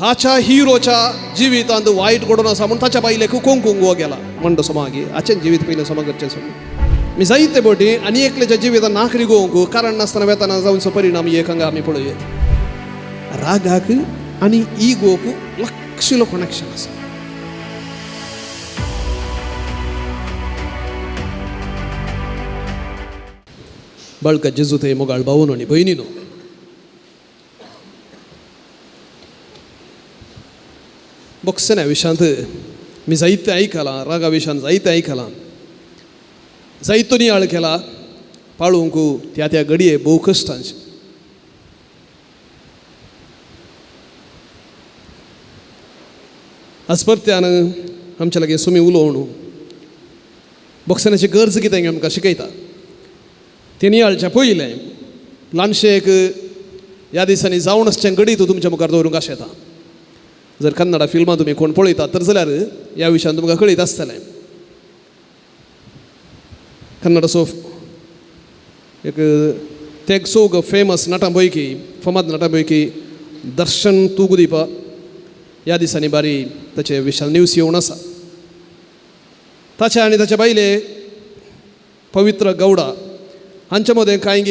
ताच्या हिरोच्या जिवितांत वायट घडोवन आसा म्हूण ताच्या बायलेक कोंकूंक गेला म्हणटा सो मागीर हाचें जिवीत पयलें समा करचें सोडून मी जायते बोटी आनी एकल्याच्या जिवितांत नाकरी गोवंक कारण नासतना वेतना जावचो परिणाम एक हांगा आमी पळोवयेत. रागाक आनी इगोक लक्षिलो कनेक्शन आसा. बाळका जेजू थंय मोगाळ भावून आनी भयणीनो, बॉक्सना विशांत मी जायतें आयकलां, रागा विशांत जायतें आयकलां, जायतो नियाळ केला, पाळूंक त्या त्या घडये भोव कश्टांचे. आज परत्यान आमच्या लागीं सुमी उलोवन बॉक्सनाची गरज कितें आमकां शिकयता. ते नियाळच्या पयलें ल्हानशें एक ह्या दिसांनी जावन आसचें घडीत तुमच्या मुखार दवरूंक आशेता. जर कन्नडा फिल्मां तुमी कोण पळयतात तर जाल्यार ह्या विशयान तुमकां कळीत आसतलें. कन्नडाचो एक तेग चौग फेमस नटां पैकी, फामाद नटां पैकी दर्शन तूगुदीपा ह्या दिसांनी बारी ताचे विशयान न्यूज येवन आसा. ताच्या आनी ताच्या बायले पवित्र गौडा हांच्या मदें कांय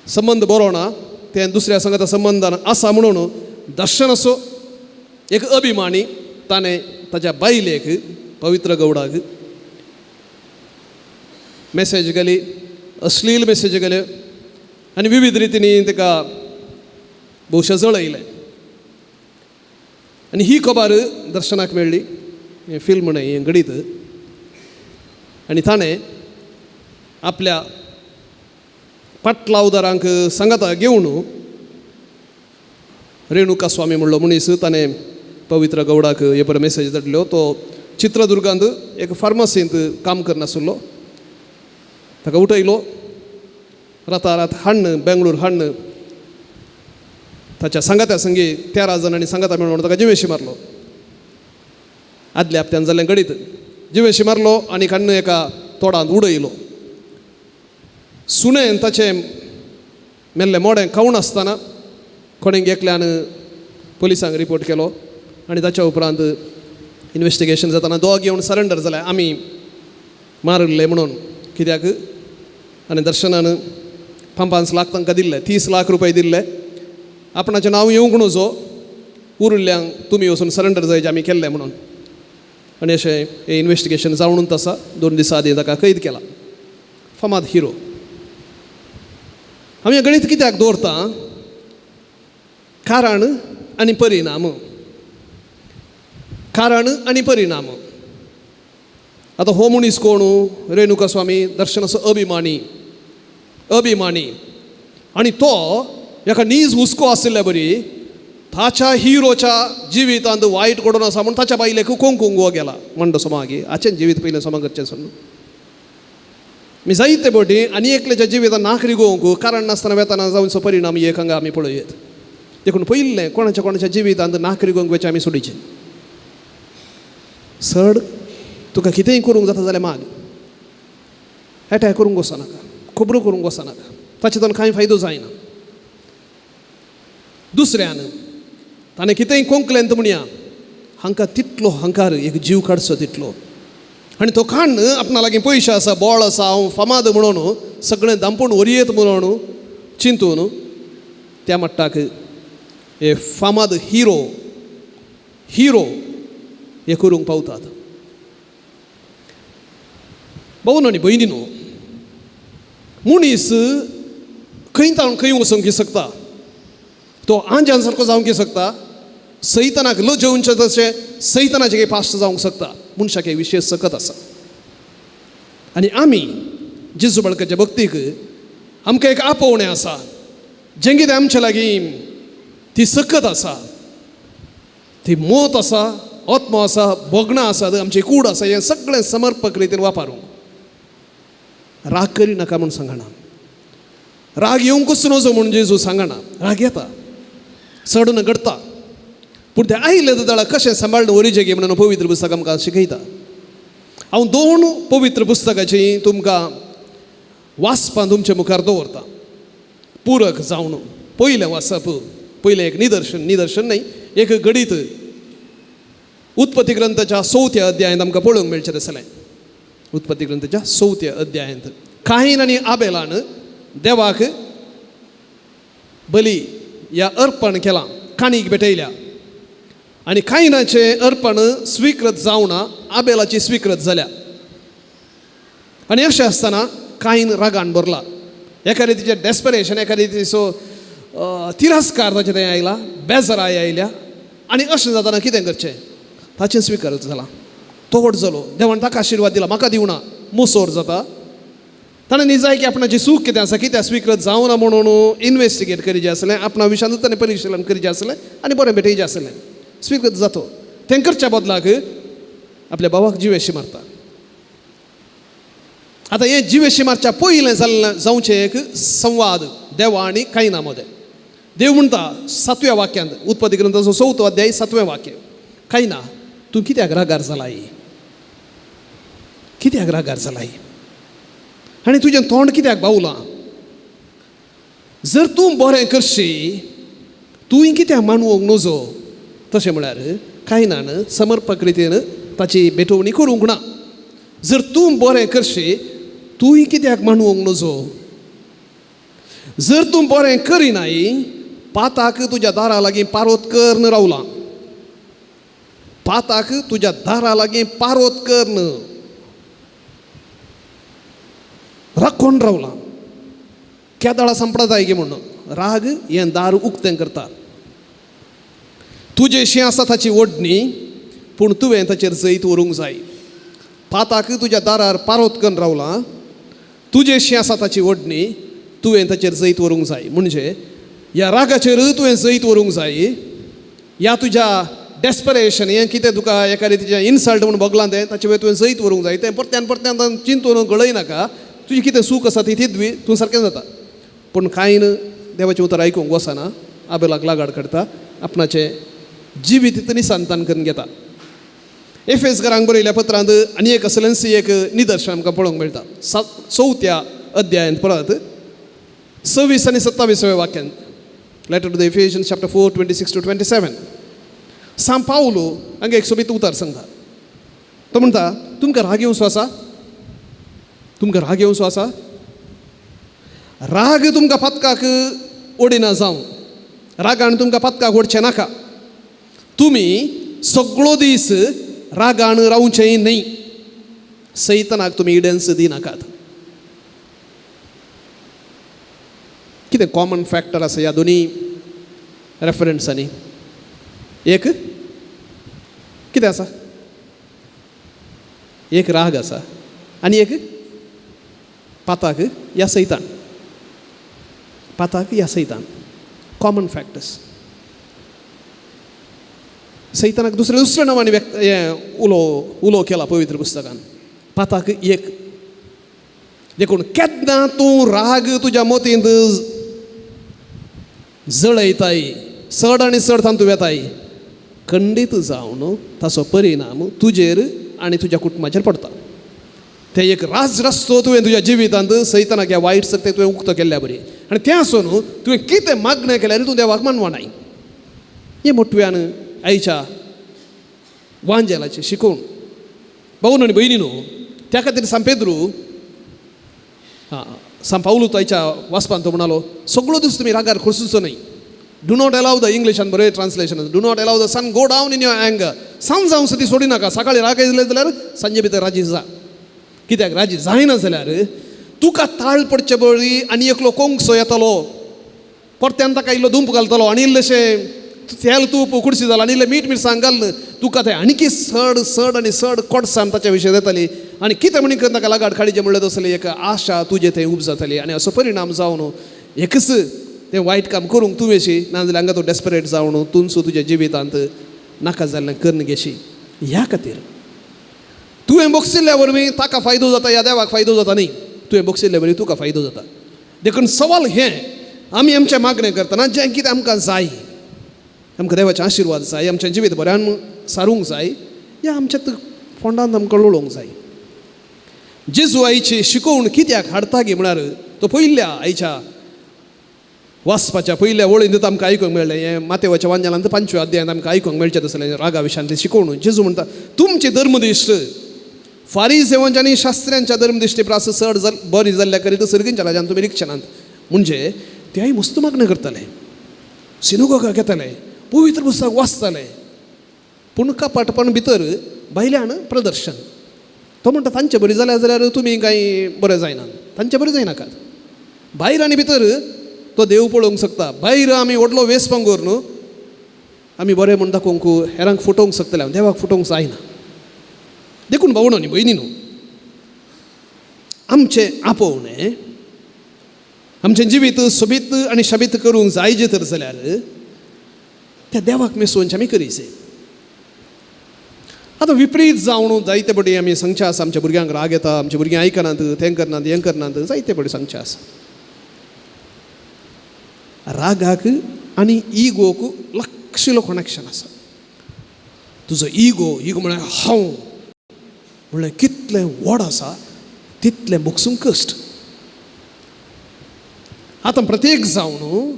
संबंद बरो ना, ते दुसऱ्या संगता संबंदान आसा म्हणून दर्शन असो एक अभिमानी ताणें ताच्या बायलेक पवित्र गौडाक मेसेज केली, अश्लील मेसेज केल्यो आनी विविध रितींनी ताका भोवशा जळयलें. आनी ही खबर दर्शनाक मेळ्ळी, हें फिल्म न्हय हें घडीत. आनी ताणें आपल्या पाटलावदारांक सांगाता घेवन रेणुका स्वामी म्हणलो मनीस ताणें पवित्र गौडाक हे बरो मेसेज धाडल्यो. तो चित्रदुर्गांत एक फार्मासींत काम करनासलो, ताका उठयलो, रातारात हाडन बेंगळूर हाडन ताच्या सांगात्या संगी 13 जाणांनी सांगाता मेळून ताका जिवेशी मारलो. आदल्या हप्त्यान जाल्लें घडीत जिवेशी मारलो आनी काडून एका तोडांत उडयलो. सुणें ताचें मेल्लें मोडें खावन आसतना कोणें एकल्यान पोलिसांक रिपोर्ट केलो आनी ताच्या उपरांत इन्वेस्टिगेशन जातना दोग येवन सरेंडर जाले, आमी मारिल्ले म्हणून. कित्याक आनी दर्शनान 5-5 लाख तांकां दिल्ले, 30 लाख रुपये दिल्ले, आपणाचें नांव येवंक नजो, उरिल्ल्यांक तुमी वचून सरेंडर जायचे आमी केल्लें म्हणून. आनी अशें हें इन्वेस्टिगेशन जावनूच आसा. 2 दिसां आदीं ताका कैद केला. फामाद हिरो. आमी गणीत कित्याक दवरता? कारण आनी परिणाम, कारण आनी परिणाम. आतां हो मनीस कोण? रेणुका स्वामी दर्शनाचो अभिमानी, अभिमानी. आनी तो एका नीज हुस्को आशिल्ल्या बरी ताच्या हिरोच्या जिवितांत वायट घडोवन आसा म्हूण ताच्या बायलेक कोंकूंक गेला म्हणटा सो मागीर हाचें जिवीत पयलें समा करचें सोडून मी जायते बोटी आनी एकल्याच्या जिवितांत नाकरी गोवंक कारण नासतना वेतना जावचो परिणाम एक हांगा आमी पळोवयेत. देखून पयलें कोणाच्या कोणाच्या जिवितांत नाकरी गोवंक वेचें आमी सोडीचें. सड तुका कितेंय करूंक जाता जाल्यार माग, एटॅक करूंक वचनाका, खबरो करूंक वचनाका, ताचें कांय फायदो जायना. दुसऱ्यान ताणें कितेंय कोंकलें म्हणया, हांकां तितलो हंकार एक जीव काडचो तितलो. आनी तो काण्ण आपणा लागीं पयशे आसा, बोळ आसा, हांव फामाद म्हणून सगळें दांपून वरयेत म्हणून चिंतून त्या मट्टाक हे फामाद हिरो हिरो हे करूंक पावतात. भाव आनी भयणी न्हू, मनीस खंय तावन खंय वचूंक शकता, तो आंजान सारको जावंक शकता, सैतानाक लजोवचें तशें सैतानाचें काही पास्ट जावंक शकता. मनशाक एक विशेश सकत आसा. आनी आमी जेजू बाळकाच्या भक्तीक आमकां एक आपोवणें आसा, जें कितें आमच्या लागीं ती सकत आसा, ती मोत आसा, आत्मो आसा, भोगणां आसा, आमची कूड आसा, हें सगळें समर्पक रितीन वापरूंक. राग करिनाका म्हूण सांगना, राग येवंकूच नजो म्हूण जेजू सांगना. राग येता, चडून घडटा, पूण तें आयलें जाल्यार कशें सांबाळून वरीचें गे म्हणून पवित्र पुस्तक आमकां शिकयता. हांव 2 पवित्र पुस्तकाची तुमकां वाचपां तुमचे मुखार दवरता पूरक जावन. पयलें वाचप पयलें एक निदर्शन, निदर्शन न्हय, एक घडीत उत्पत्ती ग्रंथाच्या चवथ्या अध्यायांत आमकां पळोवंक मेळचें आसलें. उत्पत्ती ग्रंथाच्या चवथ्या अध्यायांत काहीन आनी आबेलान देवाक बली या अर्पण केलां, काणीक भेटयल्या आनी कायनाचें अर्पण स्विकृत जावना, आबेलाची स्विकृत जाल्या. आनी अशें आसतना कायन रागान भरला, एका रितीचें डेस्परेशन, एका रितीचो तिरस्कार ताचें थंय आयला, बेजराय आयल्या. आनी अशें जातना कितें करचें, ताचें स्विकार जाला, तो व्हड जालो, देवान ताका आशिर्वाद दिला, म्हाका दिवना, मुसोर जाता. ताणें निजाय की आपणाची चूक कितें आसा, कित्याक स्विकृत जावना म्हणून इनवेस्टिगेट करीचें आसलें, आपणा विशांतूच ताणें परिशिलन करीचें आसलें आनी बरें भेटयचें आसलें. स्विकृत जातो तें करच्या बदलाक आपल्या भावाक जिवेशी मारता. आतां हें जिवेशी मारच्या पयलें जाल्लें जावचें एक संवाद देवा आनी कायना मदें. देव म्हणटा सातव्या वाक्यांत, उत्पत्ती ग्रंथाचो चवथो अध्याय सातवें वाक्य, कायना तूं कित्याक रागार जालाय, कित्याक रागार जालाय आनी तुजें तोंड कित्याक बावलां? जर तूं बरें करशी तुवें कित्याक मानवंक नजो? तशें म्हळ्यार कायनान समर्पक रितीन ताची भेटवणी करूंक ना. जर तूं बरें करशी तुवें कित्याक मानवंक नजो? जर तूं बरें करिनाय पाताक तुज्या दारा लागीं पारोत करून रावलां, पाताक तुज्या दारा लागीं पारोत करून राखून रावलां. केदाळा संपडा जाय म्हणून राग हें दार उक्तें करता. तुजेशी आसा ताची ओडणी, पूण तुवें ताचेर जैत व्हरूंक जाय. पाताक तुज्या दारार पारोत करून रावलां, तुजेशी आसा ताची ओडणी, तुवें ताचेर जैत व्हरूंक जाय. म्हणजे ह्या रागाचेर तुवें जैत व्हरूंक जाय, ह्या तुज्या डेस्परेशन हें कितें तुका एका रितीचें इन्सल्ट म्हूण भोगलां तें ताचे वयर तुवें जैत व्हरूंक जाय. तें परत्यान परत्यान चिंतून गळय नाका, तुजी कितें सूख आसा ती तितवी तूं सारकें जाता. पूण कांय देवाचें उतर आयकूंक वचना, आबेलाक लागाड करता, आपणाचें जिवीत निसंतान करून घेता. एफेसकारांक बरयल्या पत्रांत आनी एक असलेंच एक निदर्शन आमकां पळोवंक मेळटा. चवथ्या अध्यायांत परत 26 आनी 27 वाक्यांत, letter to the Ephesians chapter 4 26 to 27, सांत पावलो हांगा एक सोबीत उतर सांगता. तो म्हणटा, तुमकां राग येवचो आसा, तुमकां राग येवचो आसा, राग तुमकां पातकाक ओडिना जावं, रागान तुमकां पातकाक ओडचें नाका, तुमी सगळो दीस रागान रावचें न्हय, सैतानाक तुमी इडन्स दिनाकात. कितें कॉमन फॅक्टर आसा ह्या दोनी रेफरन्सांनी? एक कितें आसा? एक राग आसा आनी एक पाताक या सैतान, पाताक या सैतान, कॉमन फॅक्टर्स. सैतानाक दुसऱ्या दुसऱ्या नांवांनी व्यक्त हें उलो उलो केला पवित्र पुस्तकान, पाताक एक. देखून केन्ना तूं राग तुज्या मोतींत जळयताय, चड आनी चड तातूंत वेताय, खंडीत जावन ताचो परिणाम तुजेर आनी तुज्या कुटुंबाचेर पडटा. तें एक राज रस्तो तुवें तुज्या जिवितांत सैतानाक ह्या वायट शक्तेक तुवें उक्तो केल्ल्या बरी, आनी तें आसून तुवें कितें मागणें केल्यार तूं देवाक मानवनाय. हें मोटव्यान आयच्या वांजेलाचें शिकोवण. भाऊ आनी भयणी न्हू, त्या खातीर सांत पेद्रू सांत पावलू आयच्या वाचपान तो म्हणालो, सगळो दीस तुमी रागार खोसूचो न्हय. Do not allow the, इंग्लिशान बरें translation, do not allow the sun go down in your anger. सांज जावं ती सोडी नाका. सकाळी राग येयले जाल्यार सांजे भितर राजी जा. कित्याक राजी जायना जाल्यार तुका ताळ पडचे बरी आनी एकलो कोंकसो येतलो, परत्यान ताका इल्लो दुंप घालतलो आनी इल्लेशें तेल तूप कुडशी जाल आनी इल्लें मीठ मिरसांग घालून तुका तें आणकी चड चड आनी चड कोडसाण ताच्या विशय जाताली आनी कितें म्हणी करून ताका लागाड काडीचें म्हणल्यार तसली एक आशा तुजे थंय उब जाताली आनी असो परिणाम जावन एकच तें वायट काम करूंक तूं येशी, नाजाल्यार हांगा तूं डेस्परेट जावन तूंच तुज्या जिवितांत नाका जाल्लें करून घेशी. ह्या खातीर तुवें बोगसिल्ल्या वरवीं ताका फायदो जाता ह्या देवाक फायदो जाता न्ही, तुवें बोगसिल्ल्या वरवीं तुका फायदो जाता. देखून सवाल हें, आमी आमचें मागणें करतना जें कितें आमकां जाय, आमकां देवाचे आशिर्वाद जाय, आमचें जिवीत बऱ्यान सारूंक जाय, या आमच्या फोंडांत आमकां लोळोवंक जाय. जेजू आयची शिकोवण कित्याक हाडटा गी म्हळ्यार तो पयल्या आयच्या वाचपाच्या पयल्या वळींत आमकां आयकूंक मेळ्ळें, हें मातेवाच्या वांजालांत 5व्या अध्यायांत आमकां आयकूंक मेळचें तसलें रागा विशयांतली शिकोवण. जेजू म्हणटा तुमची धर्मदिश्ट फारीसेवांच्या आनी शास्त्र्यांच्या धर्मदिश्टी प्रास चड बरी जाल्ल्या करीत सर्गींच्या राजान तुमी रिक्षणांत. म्हणजे तेय मस्त मागणें करताले, सिनोगोगाक येताले, पवित्र पुस्तक वाचताले, पूण कपाटपण भितर भायल्यान प्रदर्शन. तो म्हणटा तांचे बरी जाल्या जाल्यार तुमी कांय बरें जायना, तांचे बरें जायनाकात. भायर आनी भितर तो देव पळोवंक शकता. भायर आमी व्हडलो वेस पांगूर न्हू, आमी बरें म्हूण दाखोवंक हेरांक फटोवंक शकतले, देवाक फटोवंक जायना. देखून भावणो न्ही भयणी न्हू, आमचें आपोवणें आमचें जिवीत सोबीत आनी शाबीत करूंक जाय तर जाल्यार त्या देवाक मेसोवचे आमी करीचे. आतां विपरीत जावन जायते पटी आमी सांगचें आसा, आमच्या भुरग्यांक राग येता, आमच्या भुरगीं आयकनात, तें करनात, हें करनात, जायते पटी सांगचें आसा. रागाक आनी इगोक लक्षिलो कनेक्शन आसा. तुजो इगो, इगो म्हळ्यार हांव म्हणल्यार कितलें व्हड आसा तितलें भोगसूंक कश्ट. आतां प्रत्येक जावन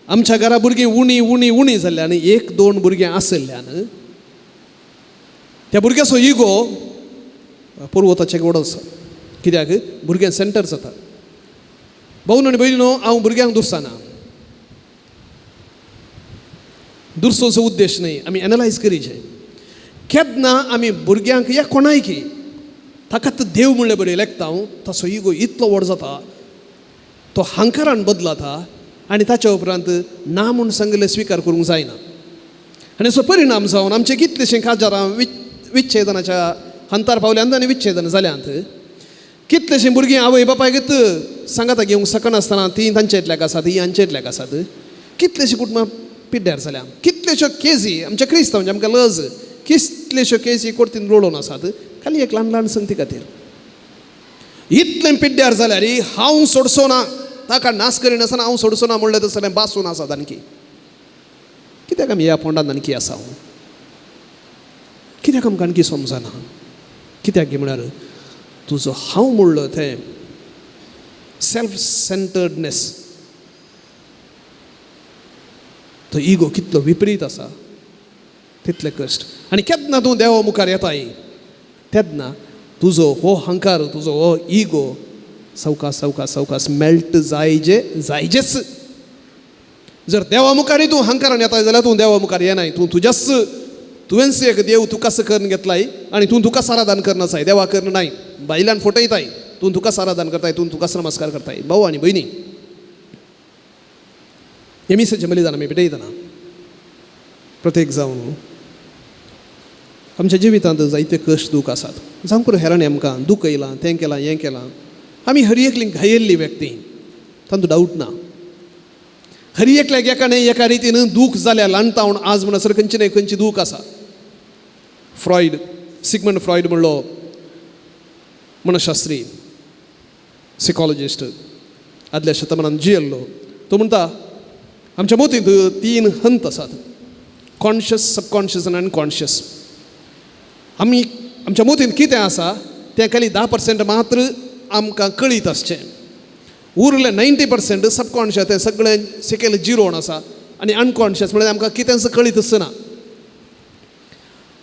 आमच्या घरा भुरगीं उणी उणी उणी जाल्ल्यान, एक दोन भुरगीं आशिल्ल्यान त्या भुरग्याचो इगो पर्वताचे व्हड आसा. कित्याक भुरग्यां सेंटर जाता. भावन आनी भयणीनो, हांव भुरग्यांक दुरसाना, दुरसोचो उद्देश न्हय, आमी एनलायज करीचे. केन्ना आमी भुरग्यांक या कोणायकी ताकात देव म्हणले बरें लेखता हांव, ताचो इगो इतलो व्हड जाता, तो हांकारान बदलता आनी ताच्या उपरांत ना म्हूण सांगिल्लें स्विकार करूंक जायना. आनी असो परिणाम जावन आमचे कितलेशे काजारां विच्छेदनाच्या हंतार पावल्यांत आनी विच्छेदन जाल्यांत. कितलेशीं भुरगीं आवय बापायक सांगाता घेवंक शकनासतना तीं तांच्या इतल्याक आसात, हीं हांच्या इतल्याक आसात. कितलेशीं कुटुंबां पिड्ड्यार जाल्या, कितलेश्यो केजी आमच्या क्रिस्तांव म्हणजे आमकां लज, कितलेश्यो केजी कोर्तीन लोळोवन आसात खाली एक ल्हान ल्हान संगती खातीर. इतलें पिड्ड्यार जाल्यार हांव सोडचो ना, ताका नाश करिनासतना हांव सोडचो ना म्हणलें तसलें बासून आसात आणकी. कित्याक आमी ह्या फोंडांत आणकी आसा? कित्याक आमकां आणकी समजना? कित्याक म्हळ्यार तुजो हांव म्हणलो तें सेल्फ सेंटर्डनेस, तो इगो कितलो विपरीत आसा तितले कश्ट. आनी केन्ना तूं देवा मुखार येताय तेन्ना तुजो हो हंकार, तुजो हो इगो सवकास सवकास सवकास मेल्ट जायजे जायजेच. जर देवा मुखारय तूं हंकारान येताय जाल्यार तूं देवा मुखार येनाय, तूं तुज्याच तुवेंच एक देव तुकाच करून घेतलाय आनी तूं तुकाच आराधन करनासाय, देवा करून नाय, भायल्यान फटयताय, तूं तुकाच आराधन करताय, तूं तुकाच नमस्कार करताय. भाऊ आनी भयणी, हे मिसाचें बलिदान आमी भेटयतना प्रत्येक जावन आमच्या जिवितांत जायते कश्ट दूख आसात. जावं करून हेरांनी आमकां दूख येयलां, तें केलां, हें केलां, आमी हर एकली घायेल्ली व्यक्ती, तातूंत डावट ना. हर एकल्याक एका न्हय एका रितीन दूख जाल्या ल्हानतावन आज म्हणसर खंयची न्हय खंयची दूख आसा. फ्रॉयड, सिगमंड फ्रॉयड म्हणलो मनशास्त्री, सायकोलॉजिस्ट, आदल्या शतमानान जियेल्लो, तो म्हणटा आमच्या मोतींत 3 हंत आसात, कॉन्शियस, सबकॉन्शियस आनी अनकॉन्शियस. आमी आमच्या मोतींत कितें आसा तें खाली 10% मात्र आमकां कळीत आसचें, उरलें 90% सबकॉन्शियस, तें सगळें सकयल जिरोवन आसा. आनी अनकॉन्शियस म्हळ्यार आमकां कितेंच कळीत आसना.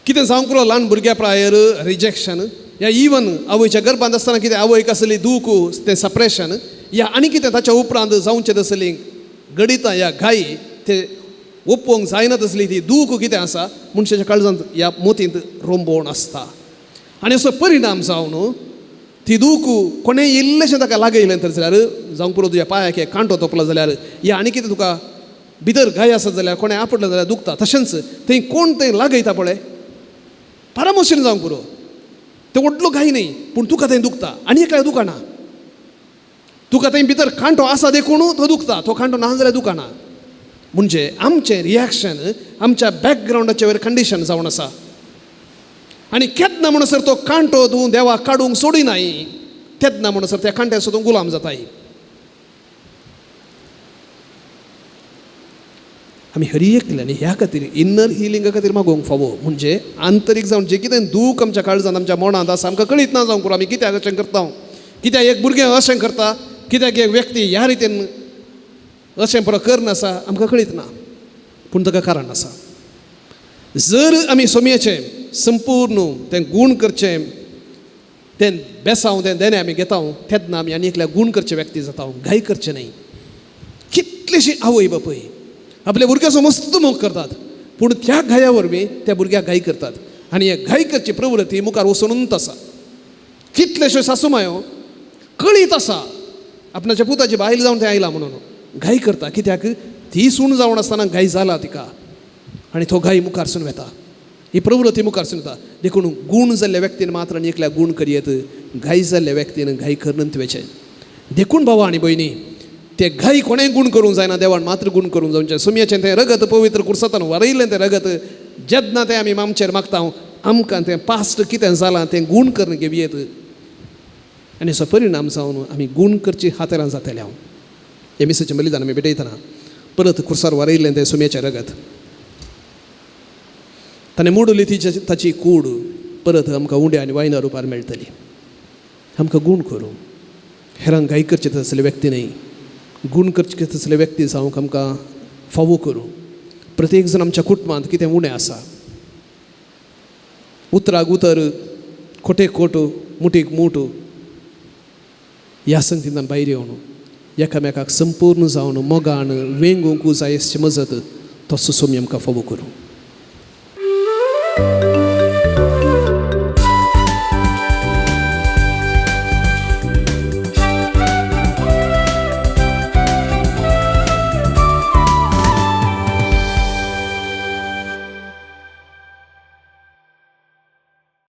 कितें जावंक पुरो ल्हान भुरग्या प्रायर रिजेक्शन, या इवन आवयच्या गर्भांत आसतना कितें आवयक आसली दूख तें सप्रेशन, या आनी कितें ताच्या उपरांत जावचें तसली गणितां या घाई ते ओपोवंक जायना तसली ती दूख कितें आसा मनशाच्या काळजांत ह्या मोतींत रोंबोवन आसता. आनी असो परिणाम जावन ती दूख कोणें इल्लेशें ताका लागयलें तर जाल्यार, जावंक पुरो तुज्या पांयाक एक कांटो तोपलो जाल्यार, या आनी कितें तुका भितर घाय आसत जाल्यार कोणें आपडलें जाल्यार दुखता. तशेंच थंय कोण थंय लागयता पळय पारामोशीन जावंक पुरो, तें व्हडलो घाय न्हय पूण तुका थंय दुखता आनी एका दुकाना तुका थंय भितर कांटो आसा देखून तो दुखता, तो कांटो ना जाल्यार दुकाना. म्हणजे आमचें रिएक्शन आमच्या बॅकग्रावंडाचे वयर कंडिशन जावन आसा. आनी केन्ना म्हणसर तो कांटो तूं देवाक काडूंक सोडिनाय तेन्ना म्हणसर त्या कांट्याचो तूं गुलाम जाताय. आमी हर एकल्यान ह्या खातीर इनर हिलिंगा खातीर मागोवंक फावो. म्हणजे आंतरीक जावन जें कितें दूख आमच्या काळजांत आमच्या मनांत आसा आमकां कळीत ना जावंक पुरो आमी कित्याक अशें करता, कित्याक एक भुरगें अशें करता, कित्याक एक व्यक्ती ह्या रितीन अशें प्रकरण आसा आमकां कळीत ना, पूण ताका कारण आसा. जर आमी सोमयेचें संपूर्ण तें गूण करचें तें बेसांव तें देणें आमी घेता तेन्ना आमी आनी एकल्या गूण करचे व्यक्ती जाता, घाई करचें न्हय. कितलीशी आवय बापूय आपल्या भुरग्याचो मस्त मोग करतात, पूण त्या घाया वरवीं त्या भुरग्याक घाई करतात आनी हे घाई करची प्रवृत्ती मुखार वचूनच आसा. कितलेश्यो सासुमायो कळीत आसा आपणाच्या पुताची बायल जावन तें आयला म्हणून घाई करता, कित्याक ती सून जावन आसतना घाई जाला तिका आनी तो घाई मुखारसून वेता, ही प्रवृत्ती मुखारसून वता. देखून गूण जाल्ल्या व्यक्तीन मात्र आनी एकल्या गूण करयेत, घाई जाल्ल्या व्यक्तीन घाई करनत वेचें. देखून भावा आनी भयणी ते घाई कोणेय गूण करूंक जायना, देवान मात्र गूण करूंक जावचें. सुमयेचें तें रगत पवित्र कुर्सांतान वरयल्लें तें रगत जेन्ना तें आमी आमचेर मागता आमकां तें पास्ट कितें जालां तें गूण करून घेवयेत आनी हाचो परिणाम जावन आमी गूण करची हातेरां जातले. हांव हे मिसाचें बलिदान आमी भेटयतना परत कुर्सार वरयल्लें तें सुमयेचें रगत ताणें मोडली तिचे ताची कूड परत आमकां उंड्या आनी वायना रुपार मेळटली. आमकां गूण करूं, हेरांक घाई करचे तसले व्यक्ती न्हय, गूण करचे तसले व्यक्ती जावंक आमकां फावो करूं. प्रत्येक जाण आमच्या कुटुंबांत कितें उणें आसा, उतराक उतर, खोटेक खोट, मुठीक मूठ, ह्या संगतींतल्यान भायर येवन एकामेकाक संपूर्ण जावन मोगान वेंगूंक जाय अशी मजत तसो सोमी आमकां फावो करूं.